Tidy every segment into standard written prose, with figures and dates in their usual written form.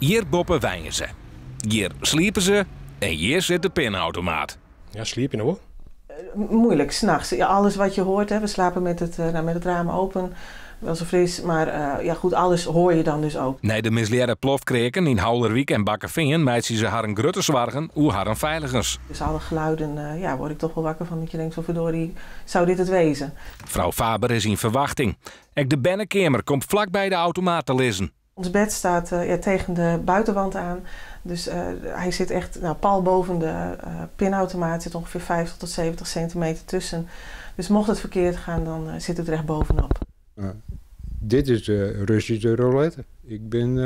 Hjir boppe wenje se. Hjir sliepe se en hjir sit de pinautomaat. Ja, sliep je noch wol? Moeilijk, 's nachts. Ja, alles wat je hoort, hè, we slapen nou, met het raam open, wel zo fris, maar ja, goed, alles hoor je dan dus ook. Nei de mislearre plofkreaken yn Haulerwyk en Bakkefean meitsje se harren grutte soargen oer harren feiligens. Dus alle geluiden, ja, word ik toch wel wakker van dat je denkt van verdorie, zou dit het wezen? Frou Faber is yn ferwachting. Ek de bernekeamer komt flakby de automaat te lizzen. Ons bed staat ja, tegen de buitenwand aan. Dus hij zit echt, nou, pal boven de pinautomaat. Zit ongeveer 50 tot 70 centimeter tussen. Dus mocht het verkeerd gaan, dan zit het er echt bovenop. Dit is de Russische roulette. Ik ben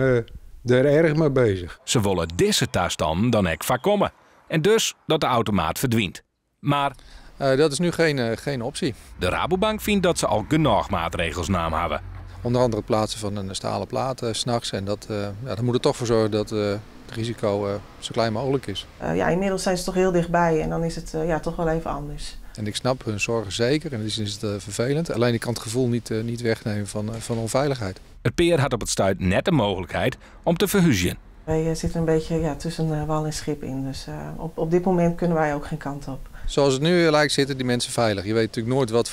dêr erch mei beuzich. Se wolle dizze tastannen dan ek foarkomme. En dus dat de automaat ferdwynt. Mar Dat is nu geen optie. De Rabobank fynt dat se al genôch maatregels naam hawwe. Onder andere het plaatsen van een stalen plaat 's nachts. En dat, ja, daar moet het toch voor zorgen dat het risico zo klein mogelijk is. Ja, inmiddels zijn ze toch heel dichtbij en dan is het, ja, toch wel even anders. En ik snap hun zorgen zeker en in die zin is het vervelend. Alleen ik kan het gevoel niet wegnemen van onveiligheid. It pear hat op it stuit net de mooglikheid om te ferhúzjen. Wij zitten een beetje, ja, tussen wal en schip in. Dus op dit moment kunnen wij ook geen kant op. Zoals het nu lijkt zitten die mensen veilig. Je weet natuurlijk nooit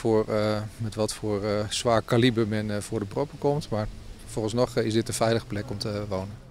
met wat voor zwaar kaliber men voor de proppen komt. Maar vooralsnog is dit een veilige plek om te wonen.